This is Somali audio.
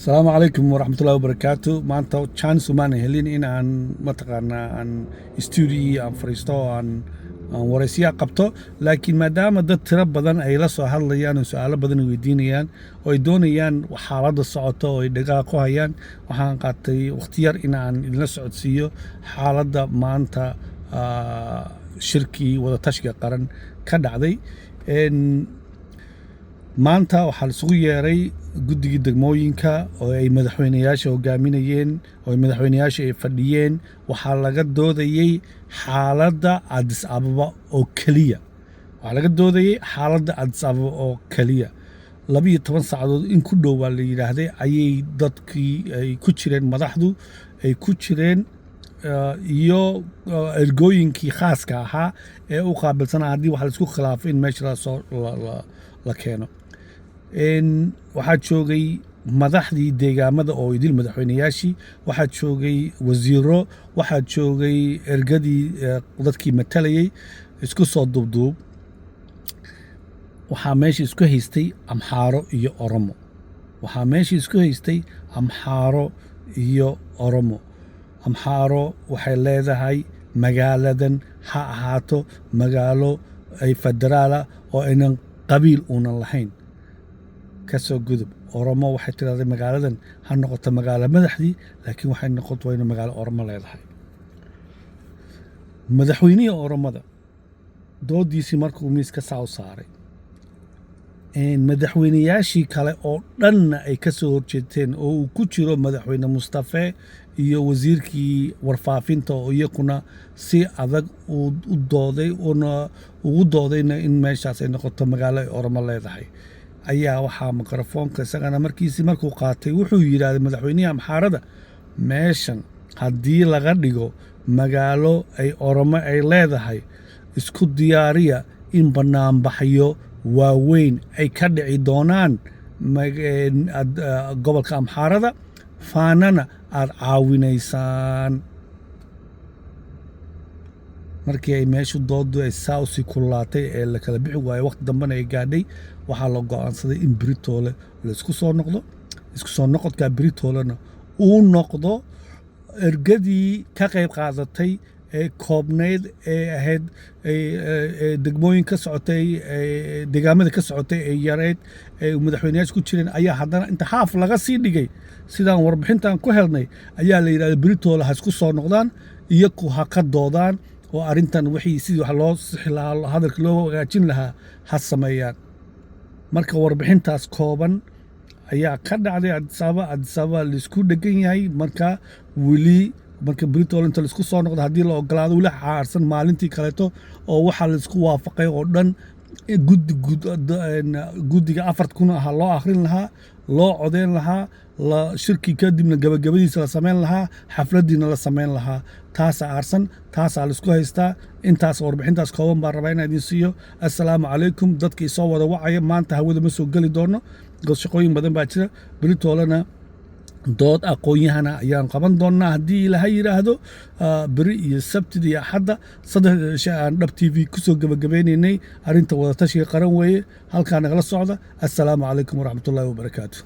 Asalaamu calaykum waraxmatullahi wabarakaatu. Maanta chance umaan helin in aan mataqaanaa aan studio aan fariisto oo aan waraysiya qabto, laakiin maadaama dad tiro badan ay la soo hadlayaan oo su-aalo badan ay weydiinayaan oo ay doonayaan xaaladda socoto oo ay dhagaa ku hayaan, waxaan qaatay waqti yar in aan idinla socodsiiyo xaaladda maanta shirkii wadatashiga qaran ka dhacday. Maanta waxaa la isugu yeeray guddigii degmooyinka oo ay madaxweyneyaasha hogaaminayeen oo ay madaxweyneyaasha ay fadhiyeen. Waxaa laga doodayey xaaladda Addis Ababa oo keliya. Waxaa laga doodayey xaaladda Addis Ababa oo keliya. 12 saacadood in ku dhow baa la yidhaahday ayay dadkii ay ku jireen, madaxdu ay ku jireen iyo ergooyinkii khaaska ahaa ee u qaabilsanaa haddii wax laisku khilaafo in meesha lasoo la keeno. Waxaa joogay madaxdii deegaamada oo idil, madaxweyneyaashii, waxaa joogay wasiiro, waxaa joogay ergadii dadkii matalayey. Isku soo duubduub, waxaa meesha isku haystay Amxaaro iyo Oromo. Waxaa meesha isku haystay Amxaaro iyo Oromo. Amxaaro waxay leedahay magaaladan ha ahaato magaalo ay federaala oo aynan qabiil uunan lahayn. Ka soo gudub, Oromo waxay tidhahday magaaladan ha noqoto magaalo madaxdii, laakiin waxay noqoto wayna magaalo Oromo leedahay. Madaxweynihii Oromada doodiisii markuu miiska saa u saaray, madaxweyneyaashii kale oo dhanna ay ka soo horjeedteen, oo uu ku jiro Madaxweyne Mustafe iyo wasiirkii warfaafinta oo iyakuna si adag u dooday, una ugu doodayna in meeshaas ay noqoto magaalo ay Oromo leedahay, ayaa waxaa mikrofoonka isagana markiisii markuu qaatay wuxuu yidhaahday madaxweynihii Amxaarada: "Meeshan haddii laga dhigo magaalo ay Oromo ay leedahay, isku diyaariya in bannaanbaxyo waaweyn ay ka dhici doonaan gobolka Amxaarada, Faanana aad caawinaysaan." Markii ay meeshu doodu ay saa usii kululaatay ee la kala bixi waayo, waqti dambena ay gaadhay, waxaa la go'aansaday in Britoole la isku soo noqdo. Isku soo noqodkaa Britoolena uu noqdo ergadii ka qayb qaadatay ee koobnayd ee ahayd ee degmooyin ka socotay, ee deegaamada ka socotay, ee yareyd ee madaxweyneyaasha ku jireen, ayaa haddana inta haaf laga sii dhigay, sidaan warbixintan ku helnay, ayaa la yidhahda Britoole ha isku soo noqdaan, iyaku ha ka doodaan oo arrintan wixii sidii wax loo sixi lahaa, hadalka loo hagaajin lahaa ha sameeyaan. Marka warbixintaas kooban ayaa ka dhacday Addis Ababa. Addis Ababa laisku dhegan yahay. Marka weli marka Britol inta laisku soo noqdo, haddii la ogolaado, weli xaarsan maalintii kaleeto oo waxaa laisku waafaqay oo dhan guddi guddiga 4000 ahaa loo akhrin lahaa, loo codeyn lahaa, la shirkii kadibna gabagabadiisa la samayn lahaa, xafladiina la samayn lahaa. Taasaa aarsan, taasaa laisku haystaa. Intaas warbixintaas kooban baan rabaa inaan idin siiyo. Assalaamu calaykum. Dadkii soo wada wacaya, maanta hawada ma soo geli doono, shaqooyin badan baa jira. Britoolena dood aqoon-yahana ayaan qaban doonnaa haddii Ilaahay yidhaahdo, beri iyo Sabtida iyo Axadda. 3da cishe aan Dhab TV kusoo gebagabeynaynay arrinta wadatashiga qaran weeye. Halkaa nagala socda. Assalaamu calaykum waraxmatullaahi wabarakaatu.